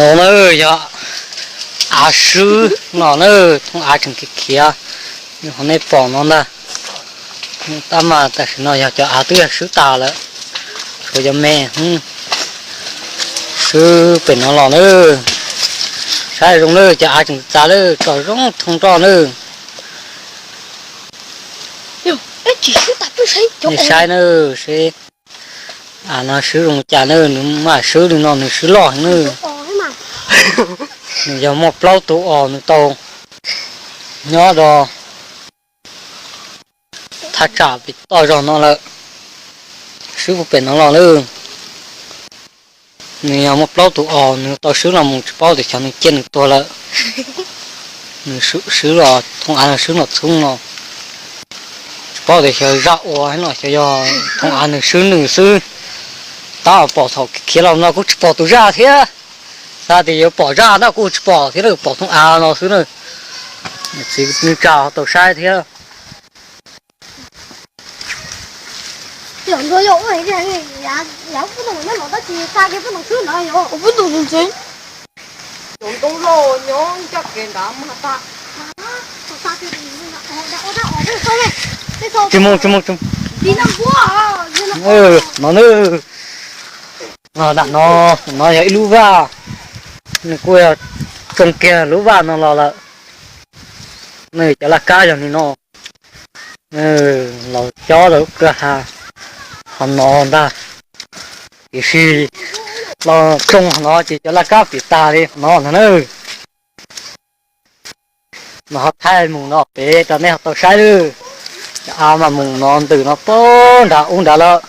No na yog av swb no na, thooj av tseem khiav khiav, ho nej pom no ntag. Tab mas tam sim no yog cov av twb yog swb tas lawm, tshuav cov me swb pem no los na. Saib zoo na, cov av tseem txav lawm, tsom zoo thooj roj na. Nej saib na, seb av no swb zoo cas na, nws mam swb li no nws swb loj heev na. Nws yog muaj plaub tus os nws tau nyob rau thaj tsam pem toj zog no lawm, swb puag pem no los lawm. Nws yog muaj plaub tus os nws tau swb los mus tsis paub tias xyov nws ciaj nws tuag lawm. Nws swb los thooj av swb los txhub no, tsis paub tias xyov zaj ua no xyov yog thooj av nws swb nws xwb. Tab pom thaum khiav los no kuj tsis pom tus zaj thiab, xav tias yuav pom zaj tab kuj tsis pom thiab, pom thooj av no xwb na. Txiv neej tsa tau saib thiab. Tsis mus, tsis mus, tsis mus. No na, no yog ib lub vaj, nws kuj yog tsoo kiag lub vaj no los lawm. Nws cov laj kab yog li no, los cob rau lub kwj ha qhov no ntag. Tiam sis los tsoo qhov no ces cov laj kab piam tag li qhov no ntag na. Mas ho thaij mus no pem rau nej ho tau saib lawm. Cov av mas mus no ntws no puag nrad ub nrad lawm.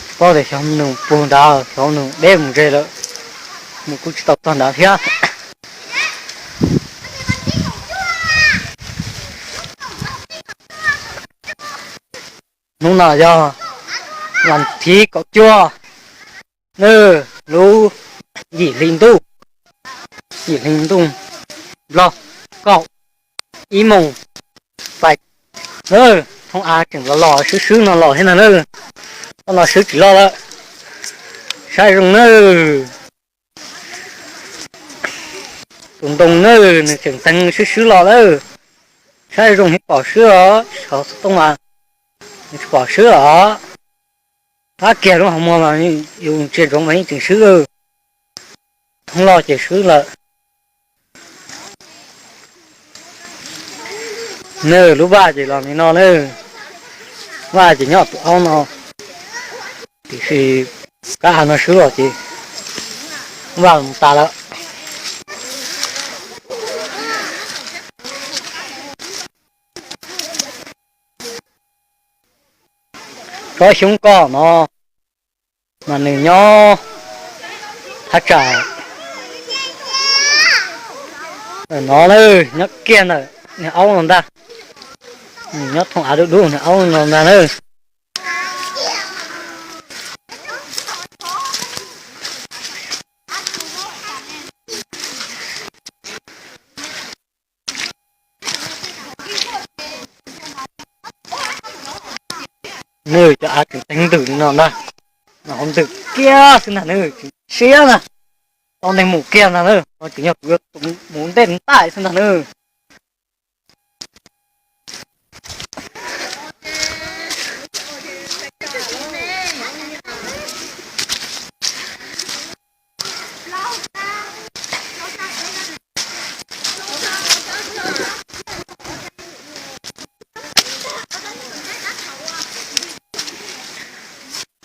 Tsis paub tias xyov nws puag nrad, xyov nws deb mus ze lawm, nws kuj tsis tau txog nrad thiab. Hnub no yog vas thib kaum cuaj, lub yim hli ntuj, yim hli ntuj nplog, kaum ib moos pais. Thooj av tseem los los swb swb no los thiab ntag na. Toj no swb tsis loj lawm, saib zoo na. Tus ntoo na, nws tseem teeg swb swb los lawm, saib zoo heev, pom swb os, xyov xov tooj mas nws tsis pom swb os. Qab kiag lub hauv muag mas yus ntsia ntsoov mas yeej tseem swb, thooj loj ces swb lawm. Nws lub vaj ces los li no na, vaj ces nyob tus aub no, tiam sis kab av no swb los ces vaj mus tas lawm. Tsob xyoob koj no mas nws nyob thaj tsam no na, nyob kiag ntawm niag aub no ntag. Nws nyob thooj av dub dub niag aub no ntag na. Nws cov av tseem teeg ntws li no ntag, no hauv ntws kiag xwb ntag, nws tsis siab na, tau neeg mus kiag ntag na, no tseem yog kuv yuav mus ntej ntaim xwb ntag na.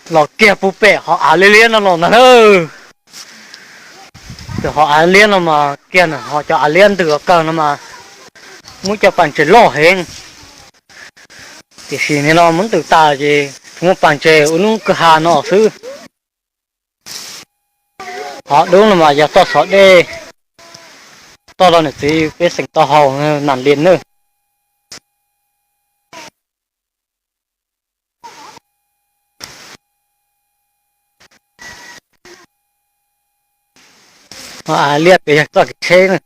Los kiag puag pem hov av liab liab no los ntag na. Cov hov av liab no mas kiag, ho cov av liab ntws kawg no mas muaj cov pas ntses loj heev. Tiam sis nim no muab ntws tas ces tsis muaj pas ntses, ua lub kwj ha no xwb. Hov dub no mas yog toj xov dej, toj rau niam txiv pej xeem tau haus nas li nawb. Av liab pem yog txoj kev tsheb na.